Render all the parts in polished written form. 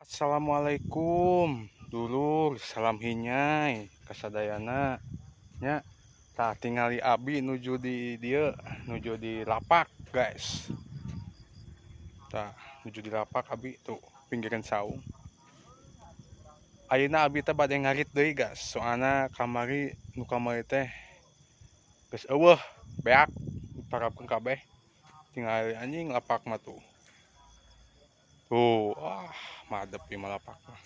Assalamualaikum dulur, salam hinyai kasadayana nya. Tah, tingali abi nuju di dieu, nuju di lapak, guys. Tah, nuju di lapak abi tuh, pinggiran saung. Ayeuna abi teh bade ngarit deui, guys, soalna kamari nu kamari teh geus euweuh, beak diparabkeun kabeh. Tingali anjing lapak mah tuh. Tuh, ah, madep ieu mah lapak mah.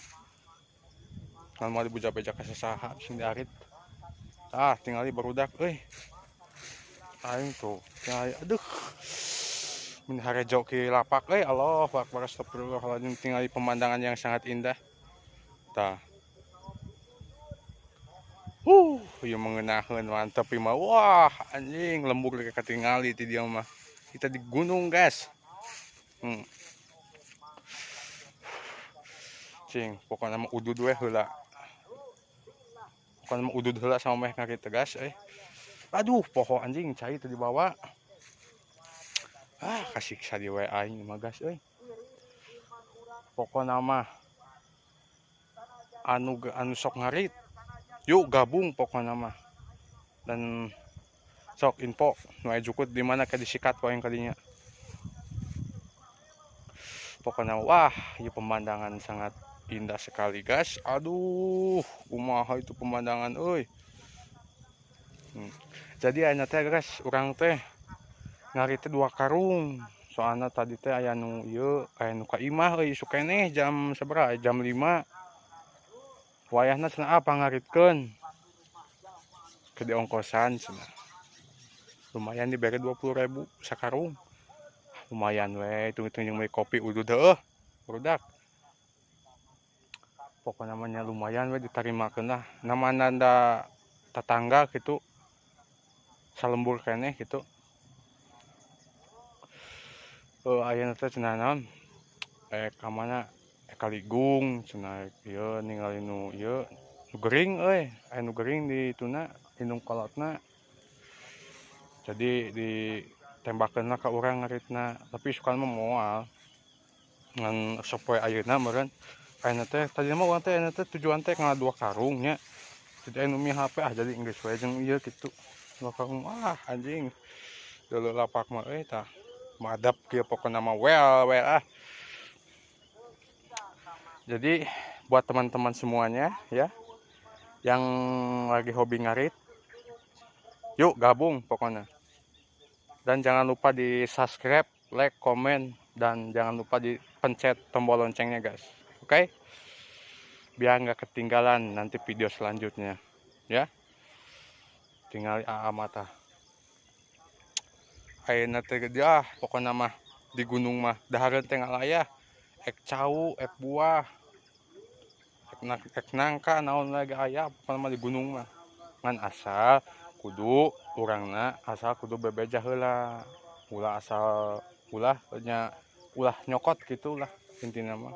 Kan moal dibeja-beja ka sasaha sing diarit. Tah, tingali barudak euy. Aing tuh, tingali, aduh. Mun harejo ki lapak euy, Allahu akbar, astagfirullahaladzim, tingali pemandangan yang sangat indah. Tah. Ieu mengenaheun, mantep ieu mah. Wah, anjing lembur ge katingali ti dieu mah. Kita di gunung, guys. Cing, pokoknya mah udud we heula. Pokoknya mah udud heula sama meh ngarit tegas euy. Aduh, poho anjing, cai teu dibawa. Ah, kasiksa di we aing mah, guys euy. Pokokna mah anu sok ngarit, yuk gabung pokokna mah. Dan sok info nu aya jukut di mana ke disikat ku aing kadinya. Pokoknya wah, ieu pemandangan sangat indah sekali, guys. Aduh, kumaha itu pemandangan euy. Jadi ayeuna teh, guys, urang teh ngarit teh 2 karung. Soalna tadi teh aya nu ieu, aya nu ka imah euy, isuk keneh jam sabaraha? Jam 5. Wayahna cenah apa ngaritkeun. Ke di ongkosan cenah. Lumayan dibere 20.000 sakarung. Lumayan we, hitung-hitung jeung meuli kopi udud heueuh, barudak. Pokokna mah nya lumayan we ditarimakeun lah. Namana da tatangga kitu, salembur keneh kitu. Ayeuna teh cenah naon? Ka mana? Ka Ligung cenah ieu ningali nu ieu nu gering euy, aya nu gering di ituna, indung kolotna. Jadi ditembakeun lah ka urang ngaritna, tapi isukan mah moal. Ngan sok poe ayeuna meureun. Ayeuna teh tadi mah urang teh ayeuna teh tujuan teh ngala 2 karung nya. Jadi aya nu mi HP, ah, jadi geus we jeung ieu kitu. 2 karung, ah anjing. Deuleu lapak mah euy tah. Madap kieu pokona mah well well ah. Jadi buat teman-teman semuanya ya yang lagi hobi ngarit, yuk gabung pokoknya. Dan jangan lupa di subscribe, like, komen, dan jangan lupa dipencet tombol loncengnya, guys. Oke? Biar nggak ketinggalan nanti video selanjutnya ya. Tinggal aa mata. Ayeuna teh gede, ah, pokoknya mah di gunung mah dahareun teh ngalayah, ek cau, ek buah, ek nangka, naon lagi aya pokoknya mah di gunung mah. Ngan asal kudu urangna asal kudu bebeja heula. Ulah asal ulah nya, ulah nyokot gitu lah intina mah.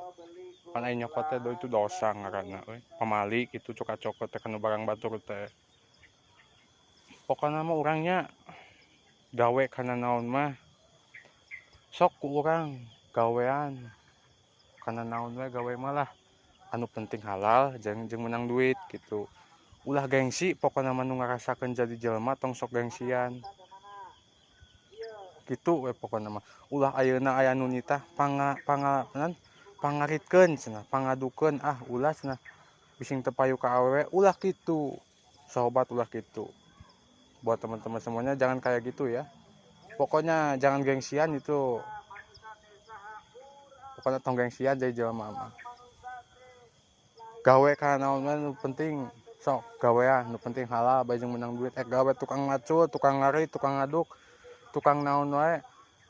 Pan aya nyokot teh itu dosa ngaranna euy. Pamali kitu cuka cokot teh kana barang batur teh. Pokokna mah urangnya gawe kana naon mah sok ku urang gawean kana naon we gawe mah lah, anu penting halal jeung menang duit gitu. Ulah gengsi pokokna mah, nu ngarasakeun jadi jelema tong sok gengsian gitu we pokokna mah. Ulah ayeuna aya nu nitah panga panga naon pangaritkeun cenah, pangadukeun, ah ulah cenah, bising teu payu ka awewe, ulah kitu sobat, ulah kitu. Buat teman-teman semuanya, jangan kayak gitu ya, pokoknya jangan gengsian itu, pokoknya tong gengsian jadi jelema mah. Gawe kana naon mah nu penting sok gawean, nu penting halal bae jeung menang duit. Gawe tukang ngacul, tukang ngarit, tukang ngaduk, tukang naon wae,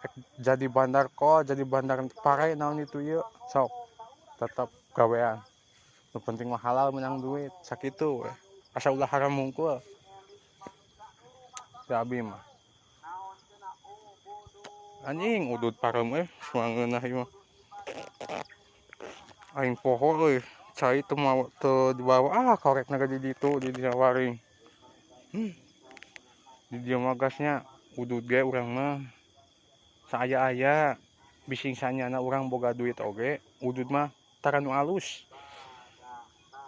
ek jadi bandar kol, jadi bandar pare, naon itu ieu, sok tetep gawean, nu penting mah halal menang duit, sakitu we, asa ulah haram hungkul. Si abi mah anjing udud pareum euy, suangeunah ieu mah. Aing poho euy, cai teu mau teu dibawa, ah, korekna ge di ditu di dieu waring. Di dieu mah gasnya udud ge urang mah saaya-aya, bising sanyana urang boga duit oge udud mah. Tara nu alus.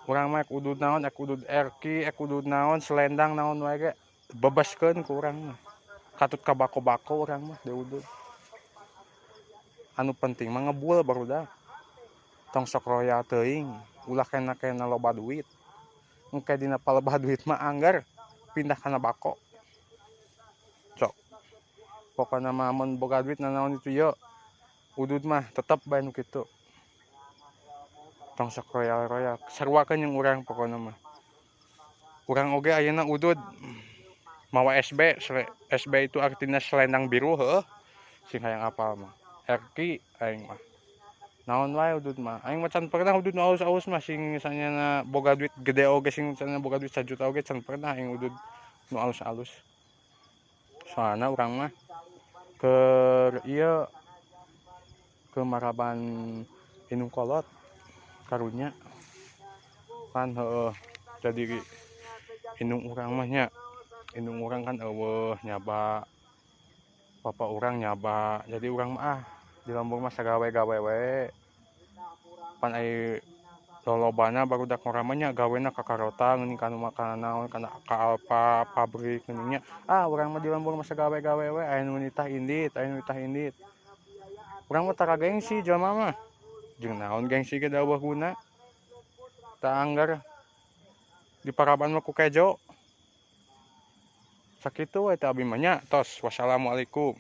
Urang mah ek udud naon, ek udud erki, ek udud naon, selendang naon wae ge bebaskeun ku urang mah. Katut ka bako-bako urang mah diudud. Anu penting mah ngebul barudak. Tong sok royal teuing, ulah kena-kena loba duit. Engke dina palebah duit mah anggar pindah kana bako. Cok. Pokona mah mun boga duit nanaon itu ye. Udud mah tetep bae nu kitu. Tong sok royal-royal, saruakeun jeung urang pokona mah. Urang oge ayeuna udud mawa SB, SB itu artinya selendang biru heueuh. Sing hayang apal mah. Erki aing mah. Naon wae udud mah. Aing mah can pernah udud nu alus-alus mah sing misalnya boga duit gede oge sing misalnya boga duit sajuta oge can pernah aing udud nu alus-alus. Soalna urang mah keur ieu ke maraban indung kolot karunya kan heueuh jadi indung urang mah nya indung urang kan eueuh nyaba papa urang nyaba jadi urang mah ah di lembur mah sagawe-gawe we pan ai lolobana barudak ngora mah nya gawena kakarota geuning kanu kana naon kana ka Alfa pabrik geuning nya ah urang mah di lembur mah sagawe-gawe we aya nu nitah indit aya nu nitah indit urang mah tara gengsi jelema mah jeung naon gengsi ge da eueuh guna tah anggar di paraban mah ku kejo sakitu we teh abi mah nya tos wassalamualaikum.